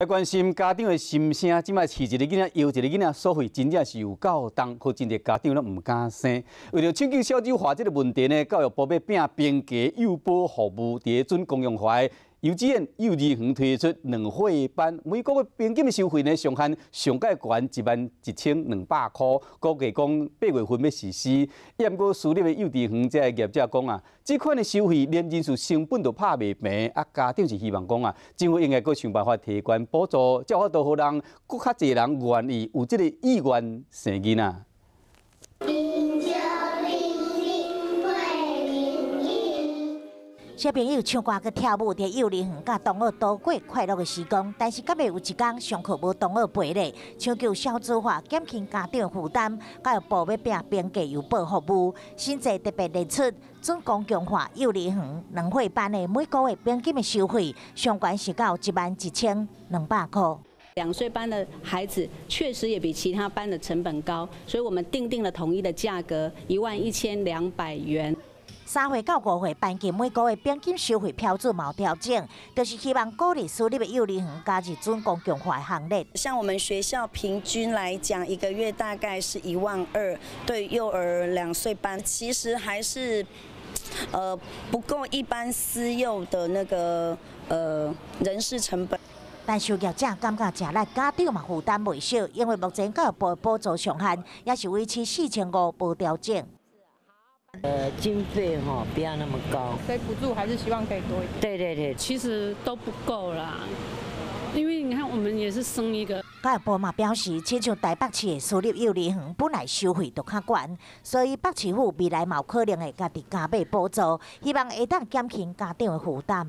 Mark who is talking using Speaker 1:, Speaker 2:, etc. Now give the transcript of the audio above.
Speaker 1: 來關心家長的心聲，這擺飼一个囡仔，養一个囡仔，所費真正是有夠重，予真濟家長攏毋敢生。為著搶救少子化這个問題呢，教育部欲摒平價幼保服務，佇準公共化的幼稚園、幼兒園推出兩歲班，每個月平均的收費呢，上限上蓋懸11,200箍，估計講8月份欲實施。毋過私立的幼稚園這个業者講啊，這款的收費連人事成本都拍袂平，啊，家長是希望講啊，政府應該閣想辦法提懸補助，才有法度予人閣較濟人願意有這个意願生囡仔。
Speaker 2: 0900 801。
Speaker 3: 小朋友唱歌佮跳舞，佇幼兒園佮同學度過快樂的時光。但是，敢會有一工上課無同學陪咧？搶救少子化，減輕家長負擔，教育部欲摒平價幼保服務，新制特別列出準公共化幼兒園兩歲班的每個月平均的收費，上懸是到11,200箍。
Speaker 4: 2歲班的孩子確實也比其他班的成本高，所以我們訂定了統一的價格，11,200元。
Speaker 3: 3歲到5歲班級每個月平均收費標準嘛有調整，就是希望鼓勵私立的幼兒園加入準公共化行列。
Speaker 5: 像我們學校平均來講，一個月大概是1萬2，對幼兒2歲班，其實還是不夠一般私幼的那個人事成本。
Speaker 3: 但是業者感覺誠力，家長嘛負擔袂少，因為目前教育部的補助上限也是維持4,500，無調整。
Speaker 6: 經費哈不要那麼高，
Speaker 7: 所以補助還是希望可以多一點。
Speaker 6: 對對對，
Speaker 8: 其實都不夠啦，因為你看我們也是生一個。
Speaker 3: 教育部嘛表示，親像台北市的私立幼兒園本來收費就較懸，所以北市府未來嘛有可能會家己加碼補助，希望會當減輕家長的負擔。